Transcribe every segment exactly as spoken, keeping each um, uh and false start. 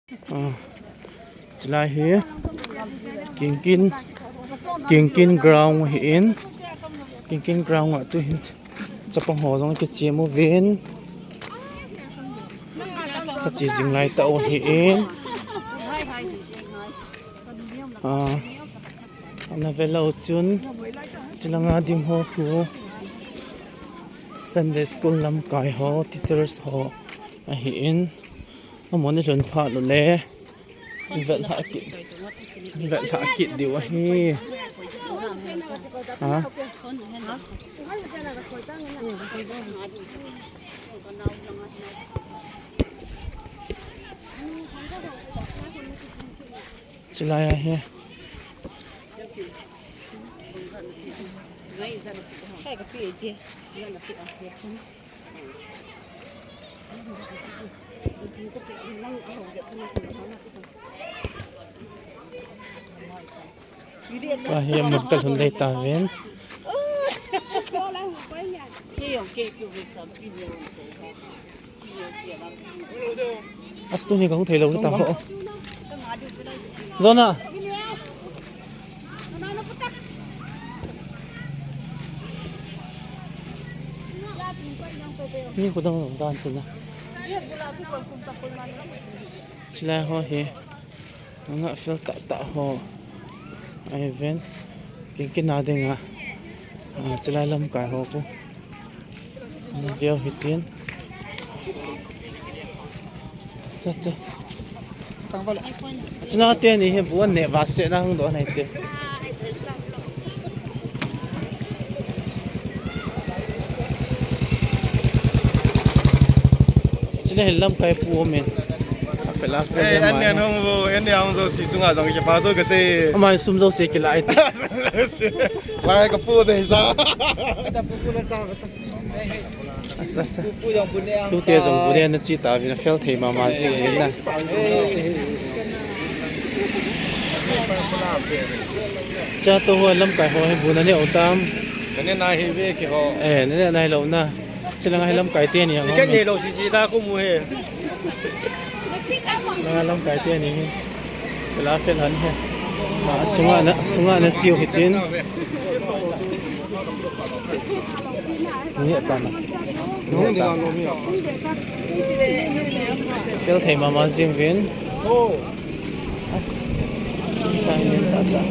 Ah, chulai hi Kingkin, Kingkin ground hi in. Kingkin ground a tu hin chapang ho jong kichem uvin. Kache jing lai tau hi in. Ah, ana ve lou chun, chulanga ding ho khu Sunday school lamkai ho, teachers ho ahi in. Amon i lhun phat lou le. Vet lha kit. Vet lha kit diu ahi. Ha? Chulai ahi. Tua hi mut kalhun dei tauvin. Astu ni kahung thei lou ta ho. Jona. Ni khu dang dang chun na. Chulai ho hi. Anga fel tah tah ho. Ahi ven. Kingkin a dinga. Ah, chulai lamkai ho khu. Ana veu hitin. Cha, cha. Chuna teni hi bu an neh va sena hung doh nai te. Chule hin lamkai pu um in. A fel a fel. Eh, le an mai. Nen hung bu, an nen hung jo si chunga jong kipa tu ka se. Amai sum jo se kila ai. Lai ka pu dei sa. Ka ta pu pu la ta, ka ta. Asa, asa. Pu, pu jong bu ne ang. Tute jong bu ne na chi ta vin a fel thei mama jing vin na. Eh. Cha to ho lamkai ho hi bu na ne u tam. Ka ne na hi ve ki ho. Eh, ne ne na hi lou na. Chilanga hi lamkai teni ang. Ka ne lou si si ta ku mu he. Langa lamkai teni hi. Pela fel han he. Ma sunga na, sunga na chiu hitin. Ni ta na. Fel thei mama jing vin. As. Tang ni ta ta.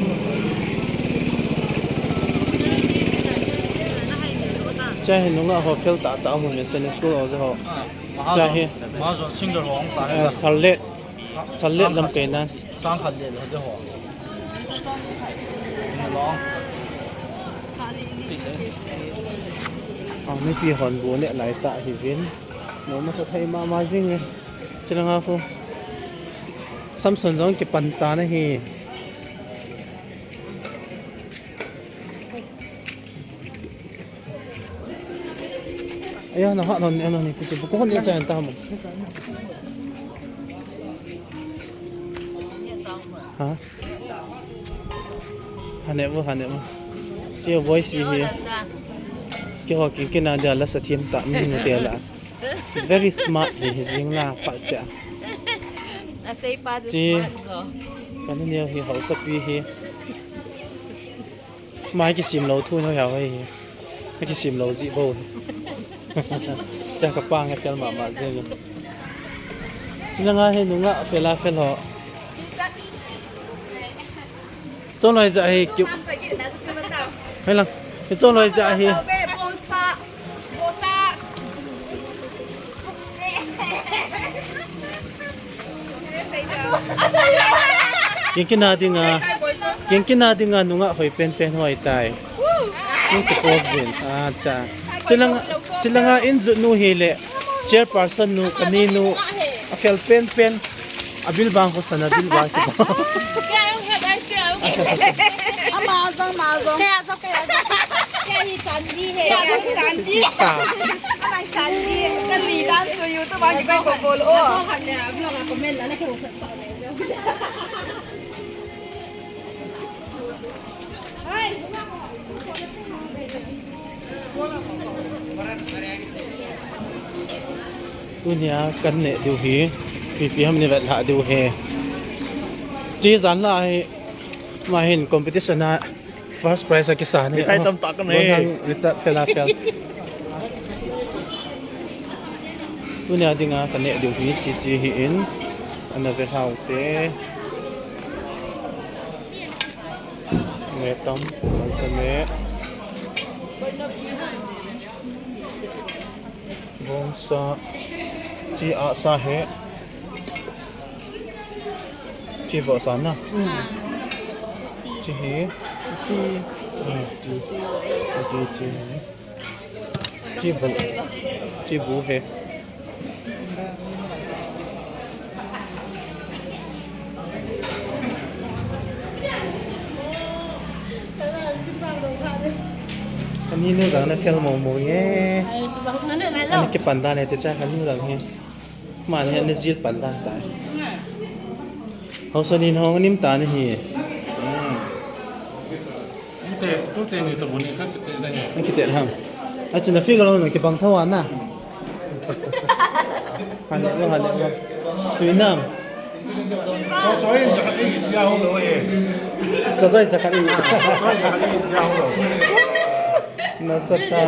Cha hi nunga ho fel ta ta mu ni Sunday school ho ja ho. Cha hi. Mahajon single ho ang ta. Eh, Salet. Salet lamkai nan. Sang khat le le ho. Ah, mipi hon bu ne lai ta hi vin. Mo masa thei mama jing e. Chilanga khu. Samson jong kipan ta na hi. Aya, na ha non, ano ni, kuchi buko ni chan ta mo. Ha? Hane bu, hane bu. Chi boy si hi. Ki ho ki kina dia la sa thim ta mi ni te la. Very smart hi, hi jing la pa sia. A sei pa chu chi smart zo. Kani neo hi hausa pi hi. Mai kisim lou thu no ya hoi hi. Mai kisim lou ji bo. Cha ka pang he fel mama jing. Chilanga he nunga fel a fel ho. Chon loi ja hi kiu. Hai lang. Hi chon loi ja hi. Kingkina dinga, kingkina dinga nunga hoi pen pen hoi tai. King ki post bin. Acha. Chilanga, chilanga in jut nu hi le. Chairperson nu, kani nu, a fel pen pen, a bil bang ko sana bil bang ko. Kya hung hai, guys, kya hung hai? Asa, asa, asa. Ama jong, ama jong. Kya jong, kya jong. Kya hi Sandy hai. Kya jong Sandy. Ta. Ama Sandy. Kani dan su YouTube ang ko ko bol o. Ko khat le vlog a comment la na ko sa sa le. Tunia kan neh diu hi Pipi ham ni vet lha diu he. Chi jan la hi. Ma hin competition a first prize a kisan hi. Mithai tam tak kan nei. Bon hang Richard fel a fel. Tunia dinga ka neh diu hi chi chi hi in. Ana ve hlau te. Neh tam, malcha neh. Bongsa. Chi a sa he. Chi vohsa na. Chi hi. Chi. Chi. Chi hi. Chi bu. Chi bu he. Ani nu jang na fel mo mo nge. Ani kipan dan e te cha ani nu jang he. Ma ni ani jil pan dan ta. Hausa ni hong nim ta ni hi. Tute, tute ni to buni ka kite da he. An kite ham. A china fi galo na kibang thawa na. Cha cha cha. Hane lo hane lo. Tuinam. Cho cho in jakat ni ya ho lo ye. Cho cho in jakat ni. Cho cho in jakat ni ya ho lo. Na sa ta.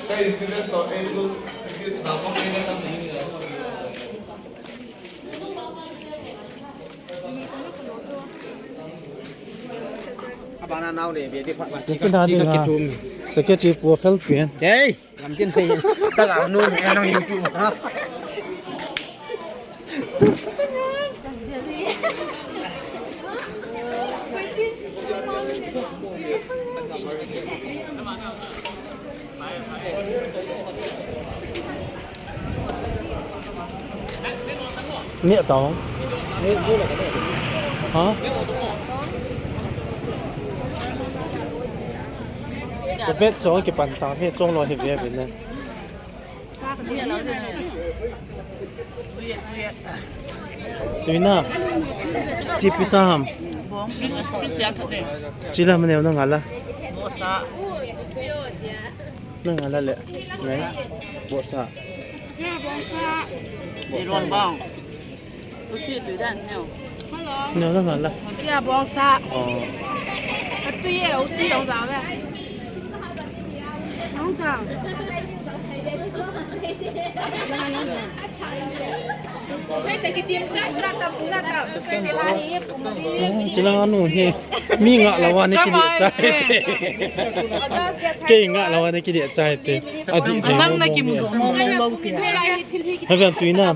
Ka incident to e su na pa ke na ta ni. Abana nau le be de pha pha. Kin da ding ha. Secretary pu fel pen. Hey, lam kin sei. Ta ga nu me nang YouTube ha. Neh tao. Ha? Ka bet so kipan ta he chong lo he ve ve ne. Tuina. Chi pisa ham. Chi la mane na ngala. Na ngala le. Ngai. Bosa. Bosa. Neo na ngala. Tia bongsa. Oh. Atu ye, uti ye, uza ve. Nong ta. Chilang anu hi. Mi nga lawa ni kini chai te. Kei nga lawa ni kini chai te. Adi. Anang na kimu do mo mo lo pi. Hagan tuina.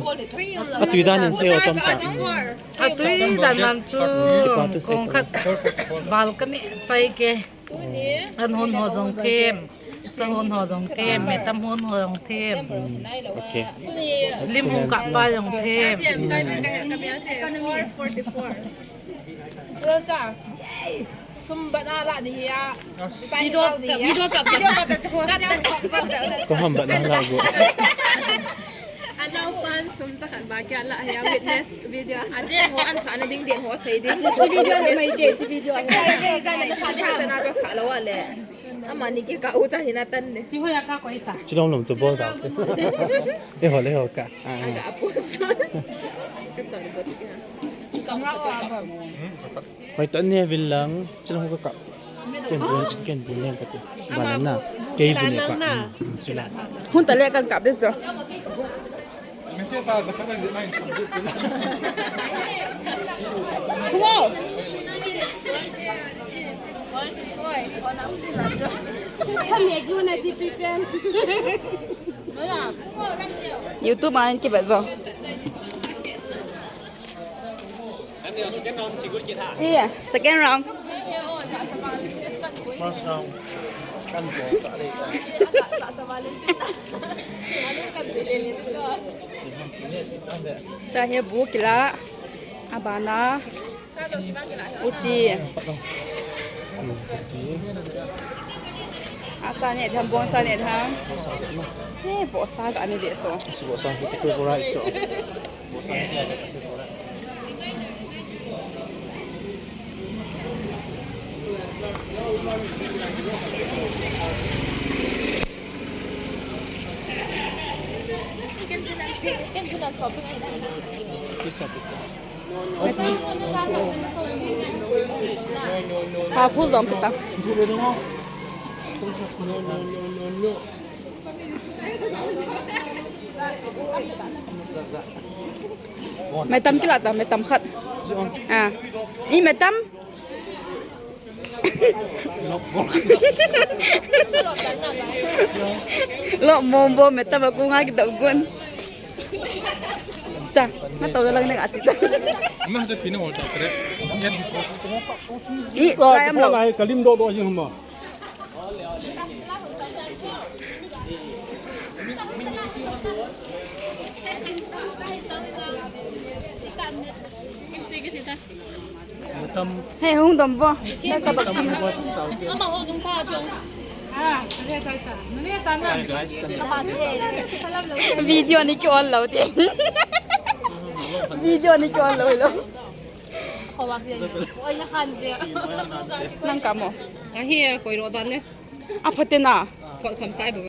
Atui dan in se o chom cha. Atui dan nan chu kong khat val ka me chai ke. An hon ho jong them. Sang hon ho jong them. Metam hon ho jong them. Okay. Lim hon ka pa jong them. Four forty-four. Sum bana la di hi a. Video kap, video kap, video kap. Ko ham bana la go. Anau pan sum sa khat ba kya la hi a witness video. Ade ho an sa na ding ding ho sei ding. Chi video na mai de, chi video. Sa na jo sa lo wa le. Ama ni ke ka u cha hi na tan ne. Chi ho ya ka koi ta. Chi lom lom chu bol da. E ho le ho ka. Aga apostle. Ka ta ni ko chi ka. Sang ra o a ba. Hoi ta ne vil lang, chi lang ka ka. Ken bun, ken bun lang ka te. Balan na. Kei bun ka. Chi la. Hun ta le kan kap de jo. Wow. Sa me gi na chi tu pen. YouTube a in ki bet jo. Iya, second round. First round. Kan ko cha le. Ta hi bu kila. Abana. Uti. Asa ne tham, bongsa ne tham. He, bongsa ka ani de to. Bongsa ka favorite cho. Ha, phu jong pita. Metam kila ta, metam khat. Ah. I metam. Lo mo bo metam ko nga kita gun. Sa, na to lang na ati ta. Mas sa pina hol sa tre. Yes. I, kaya mo. Kalim do do jing mo. Hei, hung dom vo. Ka dom sim. Video ni ki on lo te. Video ni ki on lo lo. Nang ka mo. Ahi, koi ro dan ne. Apa te na? Koi kam sai bo.